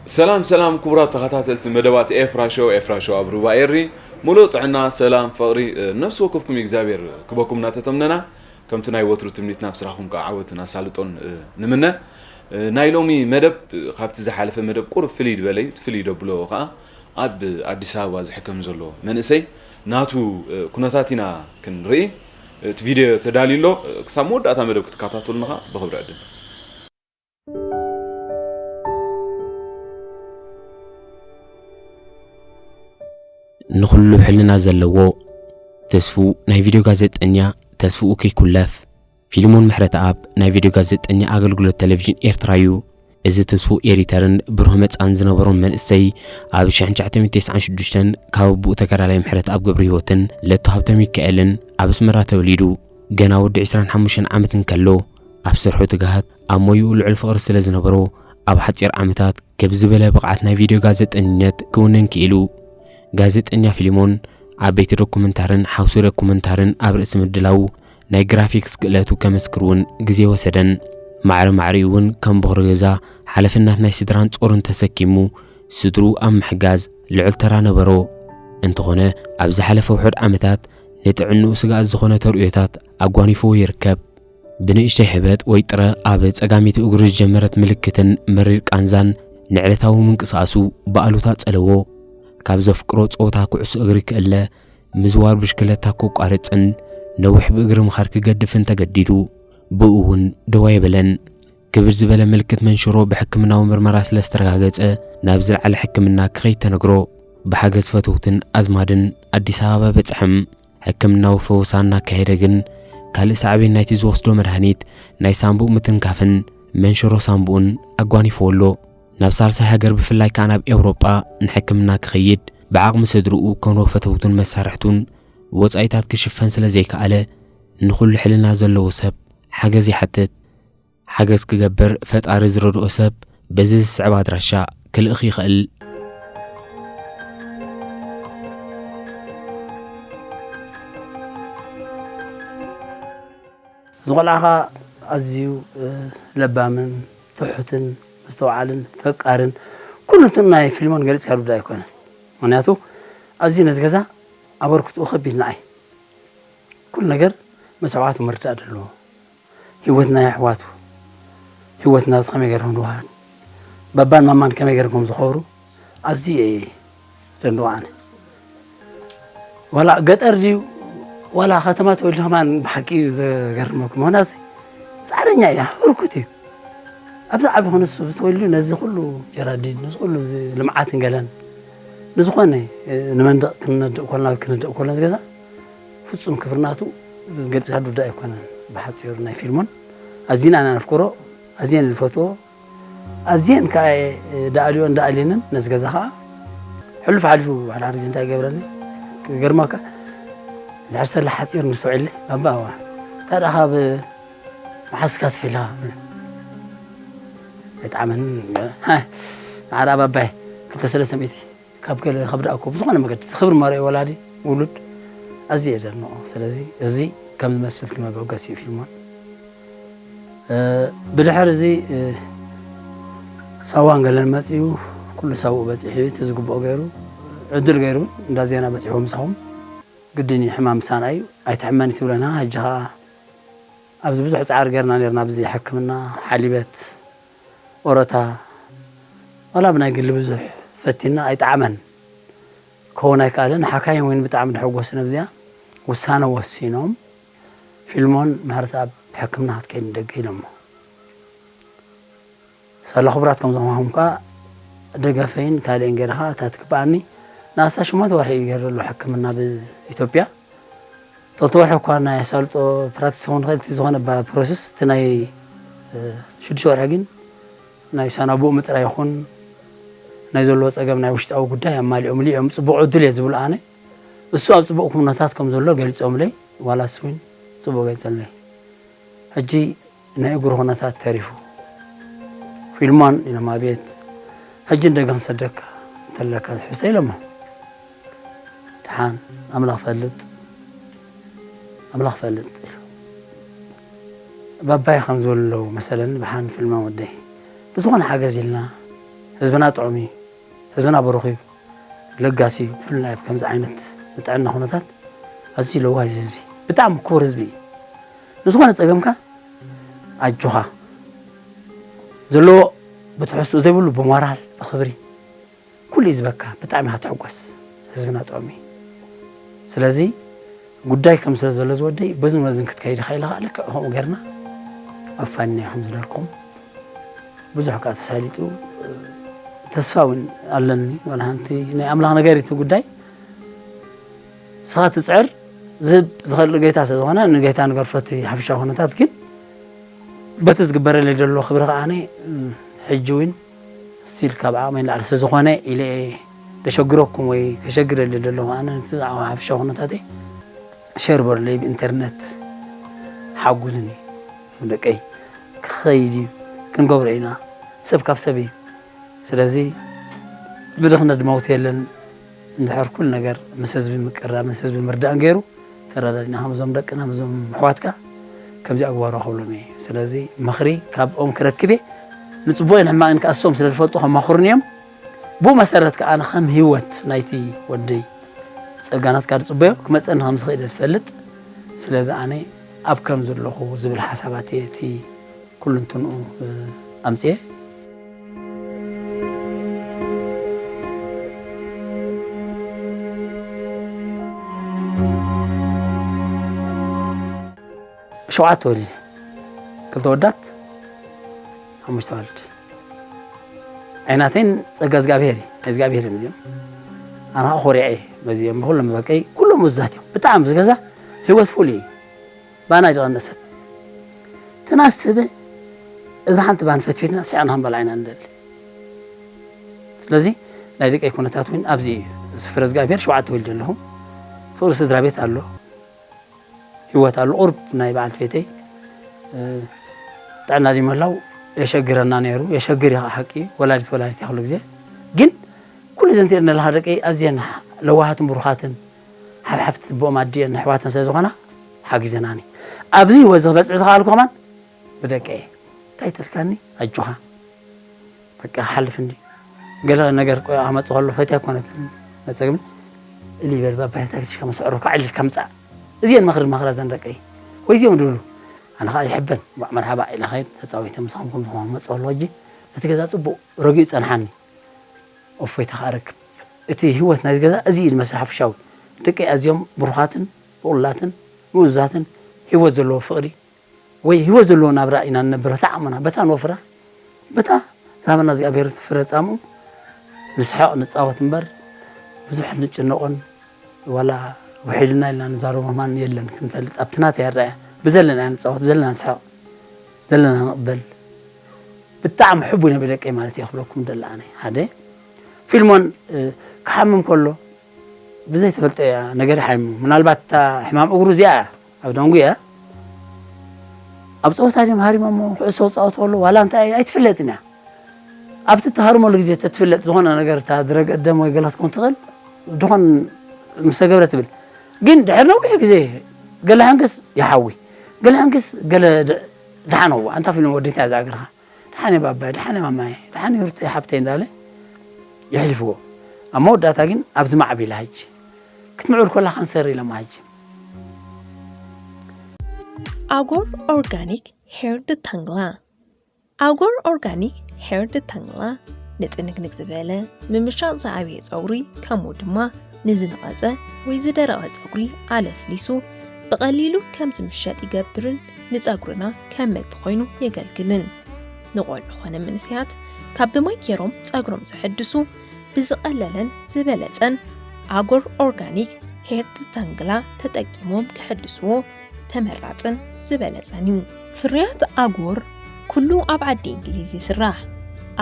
ሰላም ሰላም ክቡራት ተኸታተልቲ መደባት ኤፍራ ሾው፣ ኤፍራ ሾው ኣብ ሩባ ኤሪ። ሙሉእ ጥዕና፣ ሰላም፣ ፍቕሪ፣ እ፣ ነፍሲ ወከፍኩም እግዚኣብሔር ክበኩም እናተተምነና፣ ከምቲ ናይ ወትሩ ትምኒትና ኣብ ስራሕኩም ከዓ ዓወትን ኣሳልጦን፣ እ፣ ንምነ። እ፣ ናይ ሎሚ መደብ፣ እ፣ ካብቲ ዝሓለፈ መደብ ቁሩብ ፍልይ ዝበለ እዩ። እቲ ፍልይ ደብሎ ከዓ ኣብ ኣዲስ ኣበባ ዝሕከም ዘሎ መንእሰይ ናቱ፣ እ፣ ኩነታት ኢና ክንርኢ። እቲ ቪድዮ ተዳልዩ ኣሎ። እ፣ ክሳብ መወዳእታ መደብ ክትከታተሉና ከዓ ብኽብሪ ዕድም። ንኹሉ ሕልና ዘለዎ ተስፉ ናይ ቪድዮ ጋዜጠኛ ተስፍኡ ከይኩለፍ፣ ፊልሞን ምሕረተኣብ ናይ ቪድዮ ጋዜጠኛ ኣገልግሎት ቴሌቪዥን ኤርትራ እዩ። እዚ ተስፉ ኤዲተርን ብሩህ መጻእን ዝነበሮን መንእሰይ፣ ኣብ ሽሕን ትሽዓተ ሚእትን ተስዓን ሽዱሽተን ካብ ኣቦኡ ተጋዳላይ ምሕረተኣብ ገብረህይወትን ለቱ ሃብተሚካኤልን ኣብ ኣስመራ ተወሊዱ። ገና ወዲ ዕስራን ሓሙሽተን ዓመት እንከሎ፣ ኣብ ስርሑ ትግሃት፣ ኣብ ሞይኡ ልዑል ፍቕሪ ስለ ዝነበሮ፣ ኣብ ሓጺር ዓመታት ከብ ዝበለ ብቕዓት ናይ ቪድዮ ጋዜጠኝነት ክውንን ክኢሉ። ጋዜጠኛ ፊልሞን ዓበይቲ ዶኩመንታርን ሓውሲ ዶኩመንታርን ኣብ ርእሲ ምድላዉ፣ ናይ ግራፊክስ ክእለቱ ከመስክር እውን ግዜ ወሰደን። ማዕረ ማዕሪኡ እውን ከም በኹሪ ገዛ ሓላፍነት ናይ ስድራን ጾርን ተሰኪሙ፣ ስድርኡ ኣብ ምሕጋዝ ልዑል ተራ ነበሮ። እንተኾነ፣ ኣብ ዝሓለፈ ውሑድ ዓመታት ንጥዕንኡ ስግኣት ዝኾነ ተርእዮታት ኣጓኒፍዎ ይርከብ። ብንእሽተይ ሕበጥ ወይ ጥረ ኣብ ጸጋሚት እግሩ ዝጀመረት ምልክትን መሪር ቃንዛን ንዕለታዊ ምንቅስቓሱ ብኣሉታ ጸለዎ። ካብ ዘፍቅሮ ጸወታ ኩዕሶ እግሪ ክእለ፣ ምዝዋር ብሽክለታ ከቋርጽን ነዊሕ ብእግሪ ምኻድ ክገድፍን ተገዲዱ። ብኡ እውን ደው ኣይበለን። ክብድ ዝበለ ምልክት መንሽሮ ብሕክምናዊ ምርመራ ስለ ዝተረጋገጸ፣ ናብ ዝለዓለ ሕክምና ክኸይድ ተነግሮ። ብሓገዝ ፈተውትን ኣዝማድን ኣዲስ ኣበባ በጽሐም። ሕክምናዊ ፈወሳ እናካየደ ግን፣ ካልእ ሳዕቤን ናይቲ ዝወስዶ መድሃኒት ናይ ሳንቡእ ምትንካፍን መንሽሮ ሳንቡእን ኣጓኒፍዎ ኣሎ። ናብ ሳልሳይ ሃገር፣ ብፍላይ ከኣ ናብ ኤውሮጳ ንሕክምና ክኸይድ፣ ብዓቕሚ ስድርኡ ኮነ ፈተውቱን መሳርሕቱን ወጻኢታት ክሽፈን ስለ ዘይከኣለ፣ ንኹሉ ሕልና ዘለዎ ሰብ ሓገዝ ይሓትት። ሓገዝ ክገብር ፈጣሪ ዝረድኦ ሰብ በዚ ዝስዕብ ኣድራሻ ክልእኽ ይኽእል። እዚ ቆልዓ ኸኣ ኣዝዩ፣ እ፣ ለባምን ትሑትን መስተውዓልን ፈቃርን ኩሉ እቲ ናይ ፊልሞን ገሊጽካ ዱዳ ኣይኮነን። ምኽንያቱ ኣዝዩ ነዚ ገዛ ኣበርክትኡ ከቢድ ንዓይ። ኩሉ ነገር መስዋዕቱ ምርዳእ ደለዎ። ህይወት ናይ ኣሕዋቱ፣ ህይወት ናቱ ከመይ ገይሮም ንውሃድ፣ ባባን ማማን ከመይ ገይሮም ከም ዝኸብሩ ኣዝዩ እየ ዘድንቖ ኣነ። ዋላ ገጠር ድዩ ዋላ ከተማ ተወልዱ ከማን ብሓቂ እዩ ዘገርመኩም። ምኽንያቱ ጻዕረኛ እዩ፣ ህርኩት እዩ። ኣብዚ ዓቢ ኾነ ንሱ ምስ ተወልዱ ነዚ ኩሉ ጀራዲን፣ ነዚ ኩሉ እዚ ልምዓትን ገለን ንዝኾነ፣ እ፣ ንመንደቕ ክንነድእ ኮልና፣ ክንነድእ ኮልና እዚ ገዛ ፍጹም ክብርናቱ ገልጽካ ድውዳእ ኣይኮነን። ብሓጺሩ ናይ ፊልሞን ኣዚና ኢና ነፍቅሮ፣ ኣዚና ንፈትዎ፣ ኣዝየን ከኣ እየ ደኣልዮን ደኣልየንን ነዚ ገዛ ኸኣ። ሕሉፍ ሓሊፉ ሓደ ሓደ ግዜ እንታይ ይገብረኒ፣ ክገርመካ፣ ድሕር ሰለ ሓጺር ንስተውዒለይ፣ "ባባ፣ እዋ፣ እንታይ ደኣ ካብ መሓዝካ ትፈልኻ?" ኣይጠዓመንን። ንዓዳ ባባይ፣ ክልተ ሰለስተ ሚእቲ ካብ ገለ ካብ ደኣ እኮ ብዝኾነ መገዲ፣ እቲ ክብሪ መርአይ ወላዲ፣ ውሉድ፣ ኣዝየ እየ ዘድንቖ። ስለዚ፣ እዚ ከም ዝመስል እቲ መበገሲ እዩ ፊልሞን። እ፣ ብድሕር እዚ፣ እ፣ ሳዋን ገለን መጺኡ፣ ኩሉ ሳውኡ በጺሑ፣ እቲ ዝግብኦ ገይሩ፣ ዕድል ገይሩ እውን እንዳ ዜና በጺሕዎ ምሳኹም። ግድን እዩ፣ ሕማም ምሳና እዩ፣ ኣይትሕመን እዩ ትብለና። ሕጂ ኸኣ ኣብዚ ብዙሕ ጻዕሪ ገይርና ነይርና፣ ኣብዚ ሕክምና፣ ሓሊበት፣ ኦረታ፣ ዋላ ብናይ ግሊ ብዙሕ ፈቲና ኣይጠዓመን። ክኸውን ኣይከኣለን። ሓካይም እውን ብጣዕሚ ደሐጎሱ ነብዚኣ ውሳነ ወሲኖም፣ ፊልሞን ምሕረተኣብ ሕክምና ክትከይድ ንደገ ኢሎሞ። ሳላ ክቡራት ከም ዝኾንኩም ከኣ ደገፈይን ካልእን ገይረ ከኣ እታ ትግበኣኒ ንኣስታት ሸሞንተ ወርሒ እዩ ገይሩ ዘሎ ሕክምና ብኢትዮጵያ። ተልተ ወርሒ እኳ ናይ ኣሳልጦ ፕራክቲስ ክኸውን ይኽእል፣ እቲ ዝኾነ ባ-፣ ፕሮሰስ፣ እቲ ናይ፣ እ፣ ሽዱሽተ ወርሒ ግን ናይ ሳናቡእ ምጥራይ ይኹን ናይ ዘለዎ ጸገም ናይ ውሽጣዊ ጉዳይ ኣማሊኦምሉ እዮም። ጽቡቕ ዕድል እየ ዝብሎ ኣነ። እሱ ኣብ ጽቡቕ ኩነታት ከም ዘሎ ገሊጾምለይ፣ ዋላ እሱ እውን ጽቡቕ ገሊጸለይ። ሕጂ ናይ እግሩ ኩነታት ተሪፉ። ፊልሞን ኢሎም፣ ኣቤት፣ ሕጂ እንደገ ክንሰደካ እንተለካ ትሕዝቶ ኢሎሞ። ደሓን፣ ኣምላኽ ፈልጥ፣ ኣምላኽ ፈልጥ ኢሉ። ባባይ ከም ዝበሉ ኣለዉ መሰለኒ፣ ብሓን ፊልሞን ወደይ። ብዝኾነ ሓገዝ ኢልና፣ ህዝብና ጥዑም እዩ። ህዝብና ብሩኽ እዩ። ለጋሲ እዩ። ብፍላይ ኣብ ከምዚ ዓይነት ጥዕና ኩነታት ኣዝዩ ለዋህ እዩ ህዝቢ። ብጣዕሚ ክቡር ህዝቢ እዩ። ንዝኾነ ጸገምካ ኣጆኻ። ዘለዎ ብትሕዝትኡ ዘይብሉ ብሞራል፣ ብኽብሪ፣ ኩሉ እዩ ዝበካ። ብጣዕሚ ኢኻ ትሕጎስ። ህዝብና ጥዑም እዩ። ስለዚ ጉዳይ ከም ስለ ዘሎ ዝወደይ በዝን በዝን ክትከይድ ኢኻ ኢለ ኸዓ ልክዕ ከምኡ ጌርና ኣፋንና ከም ዝበልኩም ብዙሕ ከኣ ተሳሊጡ ተስፋ እውን ኣለኒ። ዋላ ሓንቲ ናይ ኣምላኽ ነገር እዩ እቲ ጉዳይ። ንስኻ ትጽዕር ዝህብ ዝኽእል ጌታ ስለ ዝኾነ ንጌታ ንገርፎ እቲ ሓፈሻዊ ኩነታት ግን በቲ ዝግበረለይ ዘሎ ክብሪ ከኣ ሕጂ እውን ስቲል ካብ ዓቕመይ ንላዕሊ ስለ ዝኾነ ኢለ እየ ደሸግረኩም ወይ ከሸግረለይ ዘለኹ ኣነ ነቲ ሓፈሻዊ ኩነታተይ ሸር በሉለይ ብኢንተርነት ሓጉዙኒ ደቀይ ክኸይድ እዩ ክንገብሮ ኢና ሰብ ካብ ሰብ እዩ ስለዚ ብድኽነት ድመውት የለን እንድሕር ኩሉ ነገር ምስ ህዝቢ ምቅራብ ምስ ህዝቢ ምርዳእን ገይሩ ተረዳዲና ከምዞም ደቅና ምዞም ኣሕዋትካ ከምዚ ኣግባሩ ክብሎም እየ ስለዚ ምኽሪ ካብኦም ክረክብ እየ ንፅቡቕን ሕማቕን ከኣ እሶም ስለ ዝፈልጡ ከማኽሩኒ እዮም ብኡ መሰረት ከኣ ኣነ ከም ህይወት ናይቲ ወደይ ጸጋ ናትካ ዝጽበዮ ክመጸኒ ከም ዝኽእል እየ ዝፈልጥ ስለዚ ኣነ ኣብ ከም ዘለኹ ዝብል ሓሳባት እየ እቲ ኩልንትንኡ ኣምጽኤ ሸውዓተ ወሊደ ክልተ ወዳት ሓሙሽተ ኣዋልድ ኣይናተይን ጸጋ እግዚኣብሔር እዩ ናይ እግዚኣብሔር እዮም እዚኦም ኣነ ከዓ ኮሪዐ እየ በዚኦም ብኩሎም በቀይ ኩሎም ውዛት እዮም ብጣዕሚ ዝገዛ ህይወት ፍሉይ እዩ ባና ይድቐነ ሰብ ትናስ ትህበ እዛ ሓንቲ ባን ፈትፊትና ስዕና ክንበላ ኢና ንደሊ ስለዚ ናይ ደቀይ ኩነታት እውን ኣብዚ እዩ እዚ ፍረ እግዚኣብሔር ሸውዓተ ወሊደ ኣለኹ ፍቕሪ ስድራ ቤት ኣሎ ህይወት ኣሎ ቁርብ ናይ በዓልቲ ቤተይ ጥዕና ድዩ ምህላው የሸግረና ነይሩ የሸግር እዩ ሓቂ ወላዲት ወላዲት እያ ኩሉ ግዜ ግን ኩሉ ዘንቲኤን ዘለኻ ደቀይ ኣዝየን ለዋሃትን ብሩኻትን ሓብሓብቲ ቦኦም ኣዲኤን ኣሕዋተን ስለ ዝኾና ሓጊዘናኒ ኣብዚ ህይወት እዚ ክበፅሕ ዝኸኣልኩ ከማን ብደቀየ እንታይ ተልካኒ ኣጆኻ በቃ ክሓልፍ እንዲ ገለ ነገር ቆያ ክመፅእ ከሎ ፈትያ ኮነትን መፀግምን እሊ ይበል ባባይ ታክቲሽ ከመስዕሮ ካዕልል ከምፃእ እዚአን መኽሪ መኽራ ዘን ደቀይ ወይ እዚኦም ድብሉ ኣነ ከዓ ይሕበን ባዕ መርሓባ ኢለ ኸይድ ተፃዊተ ምሳኹም ከም ዝኾነ መፅእ ከሎ ሕጂ እቲ ገዛ ፅቡቅ ረጊኡ ፀንሓኒ እፎይታ ከዓ ረክብ እቲ ህይወት ናይዚ ገዛ እዚ እዩ ዝመስል ሓፈሻዊ ደቀይ ኣዝዮም ብሩኻትን ብቑላትን ምኡዛትን ህይወት ዘለዎ ፍቕሪ ወይ ህይወት ዘለዎ ናብራ ኢና ንነብር በታ ዓቕምና በታ ንወፍራ በታ ዝሃበና እግዚኣብሔር ፍረ ጻምኡ ንስሕቕ ንጻወት እምበር ብዙሕ ንጭነቕን ዋላ ውሒድና ኢልና ንዛረቦ ማን የለን ክንፈልጥ ኣብቲ ናተይ ኣረኣያ ብዘለና ንጻወት ብዘለና ንስሕቕ ዘለና ንቕበል ብጣዕሚ ሕቡይ ነቢ ደቀይ ማለት እየ ክብለኩም ደለ ኣነ ሓደ ፊልሞን ክሓምም ከሎ ብዘይተፈልጠ ነገር ይሓይሙ ምናልባት እታ ሕማም እግሩ እዚኣ እያ ኣብ ደንጉ እያ ኣብ ፀወታ ድም ሃሪሞሞ ኩዕሶ ክፃወት ከሎ ዋላ እንታይ ኣይትፍለጥን እያ ኣብቲ እተሃርመሉ ግዜ ተትፍለጥ ዝኾነ ነገር እታ ድረግ እደም ወይ ገለ ክትከውን ትኽእል ድኾን ምስ ተገብረ ትብል ግን ድሕር ነዊሕ ግዜ ገለ ሕንክስ ይሓዊ ገለ ሕንክስ ገለ ድሓን ዋ ኣንታ ፊልም ወዲታ እያ ዝኣግርኻ ደሓነ ባባይ ደሓነ ማማየ ደሓነ ሩተይ ሓብተይ እንዳለ የሕልፍዎ ኣብ መወዳእታ ግን ኣብዚ ማዕቢላ ሕጂ ክትምዕብል ኮላ ካንሰር ኢሎማ ሕጂ ኣጎር ኦርጋኒክ ሄር ድታንግላ ኣጎር ኦርጋኒክ ሄር ድታንግላ ንጥንቅንቅ ዝበለ ምምሻቕ ዝዓብየ ፀጉሪ ከምኡ ድማ ንዝነቐፀ ወይ ዝደረቐ ፀጉሪ ኣለስሊሱ ብቐሊሉ ከም ዝምሸጥ ይገብርን ንፀጉርና ከም መግቢ ኮይኑ የገልግልን። ንቖልዑ ኾነ መንእሰያት ካብ ብማይ ገይሮም ጸጉሮም ዘሐድሱ ብዝቐለለን ዝበለጸን ኣጎር ኦርጋኒክ ሄር ዲታንግላ ተጠቂሞም ክሕድስዎ ተመራጽን ዝበለጸን እዩ። ፍርያት ኣጎር ኩሉ ኣብ ዓዲ እንግሊዝ ይስራሕ።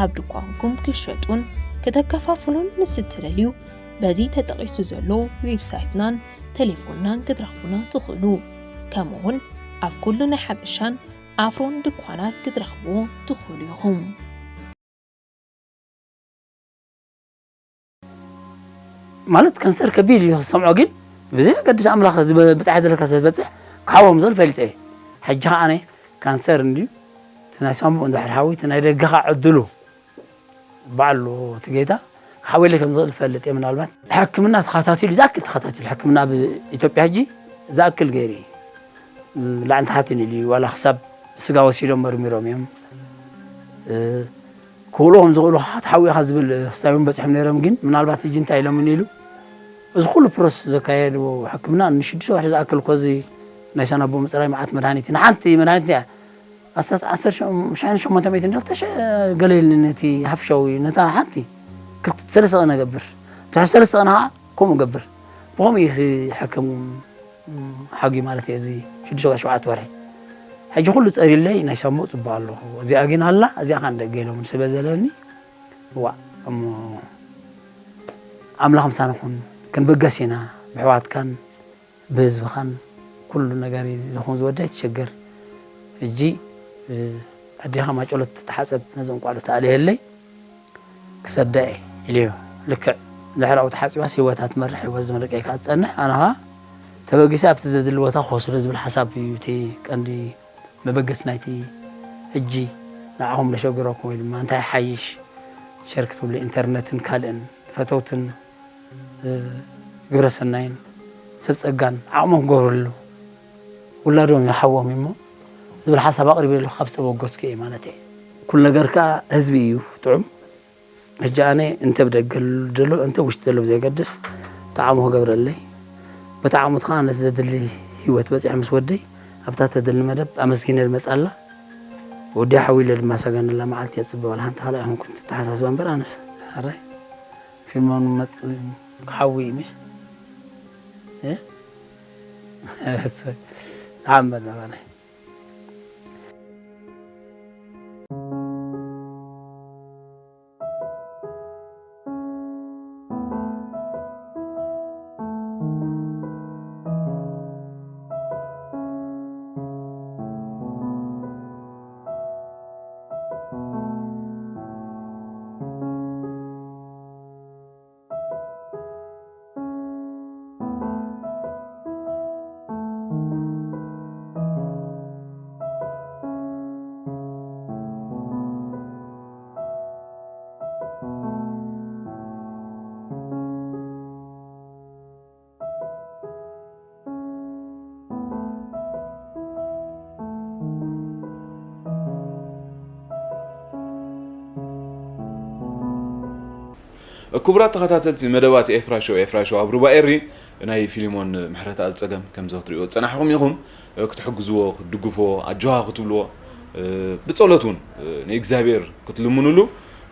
ኣብ ድኳንኩም ክሸጡን ከተከፋፍሉን ምስ እትደልዩ በዚ ተጠቒሱ ዘሎ ዌብሳይትናን ቴሌፎንናን ክትረኽቡና ትኽእሉ። ከምኡውን ኣብ ኩሉ ናይ ሓበሻን ኣፍሮን ድኳናት ክትረኽብዎ ትኽእሉ ኢኹም። ማለት ካንሰር ከቢድ እዩ ዝሰምዖ ግን ብዘይ ኣገድስ ኣምላኽ ብፅሓይ ዘለካ ስለ ዝበፅሕ ክሓዎም ዝኽእል ፈሊጠ እየ ሕጂ ከዓ ኣነ ካንሰር እንድዩ እቲ ናይ ሳምቡእ እንድሕር ሓዊ እቲ ናይ ደገኻ ዕድሉ ባዕሉ እቲ ጌታ ክሓውየለይ ከም ዝኽእል እፈልጥ እየ። ምናልባት ሕክምና ተኸታቲሉ፣ ዝኣክል ተኸታቲሉ፣ ሕክምና ኣብ ኢትዮጵያ ሕጂ ዝኣክል ገይሩ እዩ። ላዕሊ ተሓቲኑ ኢሉ እዩ፣ ዋላ ክሳብ ስጋ ወሲዶም መርሚሮም እዮም። እ፣ ክብልዎ ከም ዝኽእሉ፣ "ተሓዊእኻ" ዝብል ክስታይ እውን በፂሖም ነይሮም። ግን ምናልባት ሕጂ እንታይ ኢሎምን ኢሉ፣ እዚ ኩሉ ፕሮሰስ ዘካየድዎ ሕክምና ንሽዱሽተ ወርሒ ዝኣክል እኮ፣ እዚ ናይ ሳናቦ ምፅራይ መዓት መድሃኒት፣ ንሓንቲ መድሃኒት እያ ኣስታት ዓሰርተ ሸሞንተ ሚእቲ እንዶ ተሸ-፣ ገለ ኢልኒ፣ ነቲ ሓፍሻዊ፣ ነታ ሓንቲ ክልተ ሰለስተ ቀን እገብር። ድሕሪ ሰለስተ ቀን ከዓ ከምኡ እገብር። ብኸምኡ እዩ ክሕክም ሓጊ ማለት እዩ፣ እዚ ሽዱሽተ ወይ ሸውዓተ ወርሒ። ሕጂ ኩሉ ጸሪለይ፣ ናይ ሳሞ ጽቡቕ ኣለኹ። እዚኣ ግን ኣላ፣ እዚኣ ከዓ ንደገ ኢሎምን ስለ ዘለኒ፣ ዋእ፣ እሞ ኣምላኽ ምሳና ይኹን፣ ክንብገስ ኢና፣ ብሕዋትካን ብህዝብኻን ኩሉ ነገር እዩ ዝኹን ዝወዲ፣ ኣይትሸገር። ሕጂ፣ እ፣ ኣዴኻ ማጨሎት ትተሓጸብ፣ ነዞም ቆልዑ ተኣልየለይ፣ ክሰዳ እየ ኢለዮ። ልክዕ ድሕሪ ኣብኡ ተሓጺባስ ህይወታ ትመርሕ፣ ህይወት ዝመረቀ እየ ከዓ ዝጸንሕ። ኣነ ኸዓ ተበጊሰ ኣብቲ ዘድሊ ቦታ ክወስዶ ዝብል ሓሳብ እዩ እቲ ቀንዲ መበገሲ ናይቲ። ሕጂ ንዓኹም ዘሸግረኩም ወይ ድማ እንታይ ሓይሽ ሸር ክትብሉ ኢንተርነትን ካልእን ፈተውትን እ፣ ግብረ ሰናይን ሰብ ጸጋን ዓቕሞም ክገብሩ ኣለዉ። ውላዶም ይሓዎም እሞ ዝብል ሓሳብ ኣቕሪበ ኣለኹ፣ ካብ ዝተበገስኩ እየ ማለት እየ። ኩሉ ነገር ከኣ ህዝቢ እዩ ጥዑም። ሕጂ ኣነ እንተ ብደገ ዘሎ እንተ ውሽጢ ዘሎ ብዘየገድስ ጣዕሙ ክገብረለይ፣ ብጣዕሙ ከኣ ነቲ ዘድሊ ህይወት በጺሐ ምስ ወደይ ኣብታ ተድሊ መደብ ኣመስጊነ ዝመጽኣላ ወዲ ሓዊ ኢለ ድማ ሰገነላ መዓልቲ እየ ዝጽበ፣ ዋላ ሓንቲ ካልእ ኣይኮንኩን ተተሓሳስባ እምበር ኣነስ። ሕራይ ፊልሞን መጽ-፣ ክሓዊ እዩ ምሽ? እ? እሰይ። ተሓመድ ኣባናይ። ክቡራት ተኸታተልቲ መደባት ኤፍራ ሾው፣ ኤፍራ ሾው ኣብ ሩባ ኤሪ፣ ናይ ፊሊሞን ምሕረተኣብ ጸገም ከም ዘትርእይዎ ዝጸናሕኩም ኢኹም። ክትሕግዝዎ፣ ክትድግፍዎ፣ ኣጆኻ ክትብልዎ፣ ብጸሎት እውን ንእግዚኣብሔር ክትልምኑሉ፣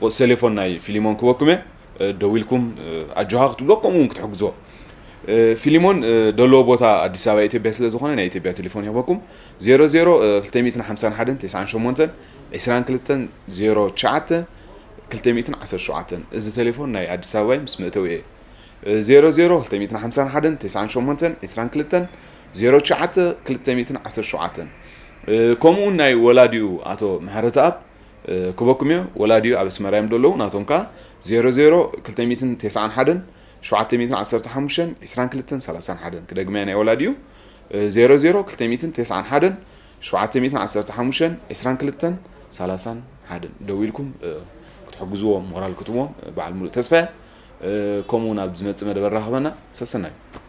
ቁጽሪ ቴሌፎን ናይ ፊሊሞን ክበኩም እየ። ደዊልኩም ኣጆኻ ክትብልዎ፣ ከምኡ እውን ክትሕግዝዎ። ፊሊሞን ደለዎ ቦታ ኣዲስ ኣበባ ኢትዮጵያ ስለ ዝኾነ ናይ ኢትዮጵያ ቴሌፎን ይህበኩም። ዜሮ ዜሮ ክልተ ሚእትን ሓምሳን ሓደን ተስዓን ሸሞንተን ዒስራን ክልተን ዜሮ ትሽዓተ ክልተ ሚእትን ዓሰርተ ሸውዓተን። እዚ ቴሌፎን ናይ ኣዲስ ኣበባ እዩ፣ ምስ መእተዊ እየ። ዜሮ ዜሮ ክልተ ሚእትን ሓምሳን ሓደን ተስዓን ሸሞንተን ዒስራን ክልተን ዜሮ ትሽዓተ ክልተ ሚእትን ዓሰርተ ሸውዓተን። ከምኡ እውን ናይ ወላዲኡ ኣቶ ምሕረተኣብ ክበኩም እዮ። ወላዲኡ ኣብ ኣስመራ እዮም ዘለዉ። ናቶም ከኣ ዜሮ ዜሮ ክልተ ሚእትን ተስዓን ሓደን ሸውዓተ ሚእትን ዓሰርተ ሓሙሽተን ዒስራን ክልተን ሰላሳን ሓደን። ክደግመያ ናይ ወላዲኡ ዜሮ ዜሮ ክልተ ሚእትን ተስዓን ሓደን ሸውዓተ ሚእትን ዓሰርተ ሓሙሽተን ዒስራን ክልተን ሰላሳን ሓደን። ደዊልኩም ክትሕግዝዎም፣ ሞራል ክትህብዎም በዓል ሙሉእ ተስፋ እየ። ከምኡ እውን ኣብ ዝመጽእ መደብ ኣራኽበና። ሰሰናዩ።